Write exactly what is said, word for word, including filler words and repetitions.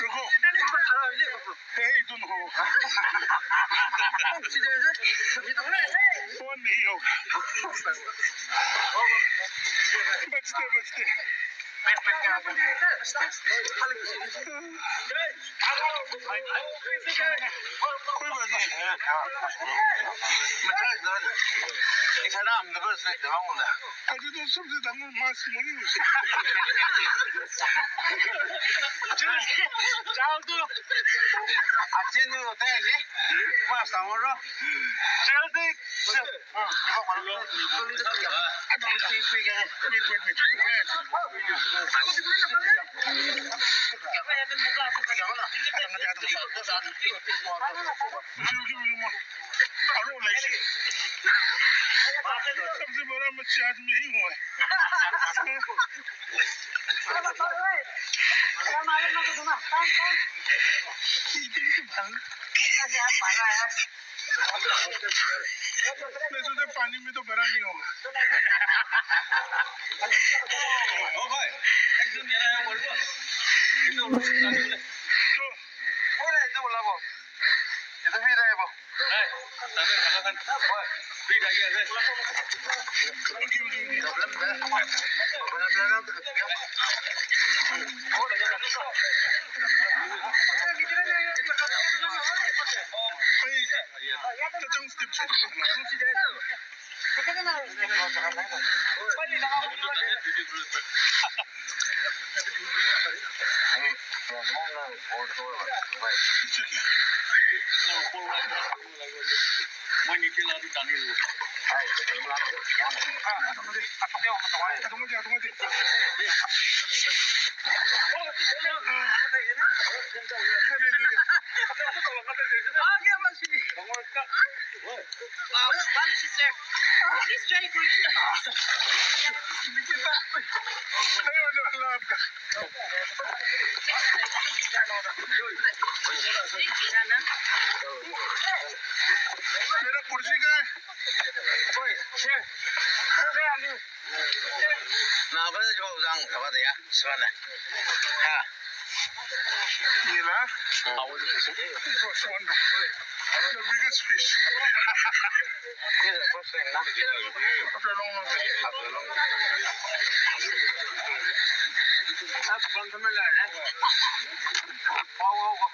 रुको। ए, तुम हो। फोन नहीं होगा। बचते, बचते। कोई बात नहीं। अरे तो सबसे तंग मास मनी उसे। चल, चल तू। अच्छे नहीं होते हैं जी। मास तंग रो। चल तू। सबसे बड़ा मच्छी आज मैं ही हूँ। मैं सोचा पानी में तो बड़ा नहीं होगा। ओ भाई, একজন এরা বলবো। কিন্তু ওরা তো, ওরা তো বলবো। এটা ফিরে আইবো। मेरा कुर्सी कहाँ है? Na ba da jawab zang ka ba da ya, subhana. Ha. Nila. It was wonderful. The biggest fish. After a long, long time. Wow, wow, wow.